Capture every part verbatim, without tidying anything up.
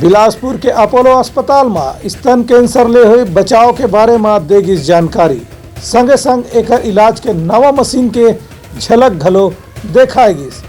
बिलासपुर के अपोलो अस्पताल म स्तन कैंसर ले होए बचाव के बारे म दे गिस जानकारी। संगे संग एकर इलाज के नवा मशीन के झलक घलो देखाए गिस।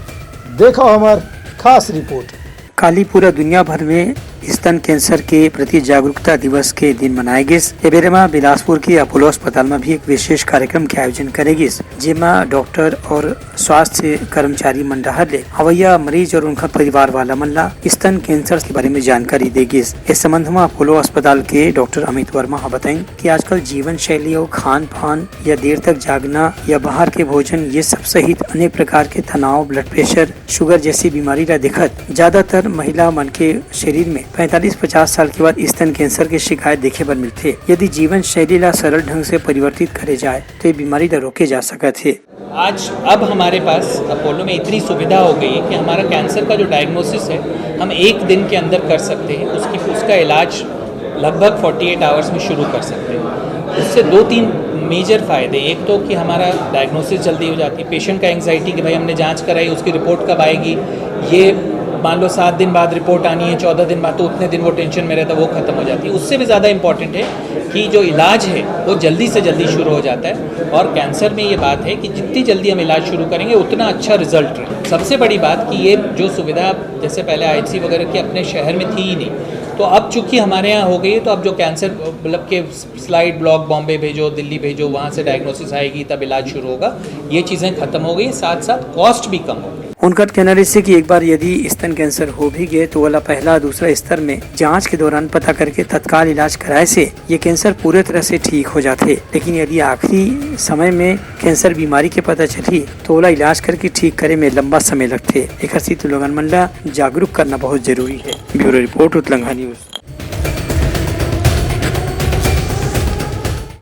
देखो हमर खास रिपोर्ट। काली पूरा दुनिया भर में स्तन कैंसर के प्रति जागरूकता दिवस के दिन मनाए गिस। ए बेरे म बिलासपुर के अपोलो अस्पताल म भी एक विशेष कार्यक्रम के आयोजन करे गिस, जेमा डॉक्टर और स्वास्थ्य कर्मचारी मन डहार ले अवैया मरीज और उनका परिवार वाला मन ला स्तन कैंसर के बारे में जानकारी दे गिस। इस संबंध में अपोलो अस्पताल के डॉक्टर अमित वर्मा ह बताइन कि आजकल जीवन शैली और खान पान या देर तक जागना या बाहर के भोजन, ये सब सहित अनेक प्रकार के तनाव, ब्लड प्रेशर, शुगर जैसी बीमारी ला देखत ज्यादातर महिला मन के शरीर में पैंतालीस पचास साल के बाद स्तन कैंसर के शिकायत देखे बर मिलथे। यदि जीवन शैली ला सरल ढंग से परिवर्तित करे जाए, तो ये बीमारी ला रोके जा सकत हे। आज अब हमारे पास अपोलो में इतनी सुविधा हो गई है कि हमारा कैंसर का जो डायग्नोसिस है, हम एक दिन के अंदर कर सकते हैं। उसकी उसका इलाज लगभग फोर्टी एट आवर्स में शुरू कर सकते हैं। इससे दो तीन मेजर फ़ायदे, एक तो कि हमारा डायग्नोसिस जल्दी हो जाती है, पेशेंट का एंग्जाइटी कि भाई हमने जांच कराई, उसकी रिपोर्ट कब आएगी, ये मान लो सात दिन बाद रिपोर्ट आनी है, चौदह दिन बाद, तो उतने दिन वो टेंशन में रहता है, वो ख़त्म हो जाती है। उससे भी ज़्यादा इंपॉर्टेंट है कि जो इलाज है वो जल्दी से जल्दी शुरू हो जाता है। और कैंसर में ये बात है कि जितनी जल्दी हम इलाज शुरू करेंगे उतना अच्छा रिजल्ट रहे। सबसे बड़ी बात कि ये जो सुविधा जैसे पहले आईएचसी वगैरह की अपने शहर में थी ही नहीं, तो अब चूंकि हमारे यहाँ हो गई है, तो अब जो कैंसर मतलब के स्लाइड ब्लॉक बॉम्बे भेजो, दिल्ली भेजो, वहाँ से डायग्नोसिस आएगी, तब इलाज शुरू होगा, ये चीज़ें ख़त्म हो गई, साथ साथ कॉस्ट भी कम हो गई। उनकर कहना रहिसे कि एक बार यदि स्तन कैंसर हो भी गए, तो ओला पहला, दूसरा स्तर में जांच के दौरान पता करके तत्काल इलाज कराए से ये कैंसर पूरे तरह से ठीक हो जाथे। लेकिन यदि आखिरी समय में कैंसर बीमारी के पता चलही, तो ओला इलाज करके ठीक करे में लंबा समय लगथे। एकर सेती लोगन मन ला जागरूक करना बहुत जरूरी है। Bureau report, Utlanga news.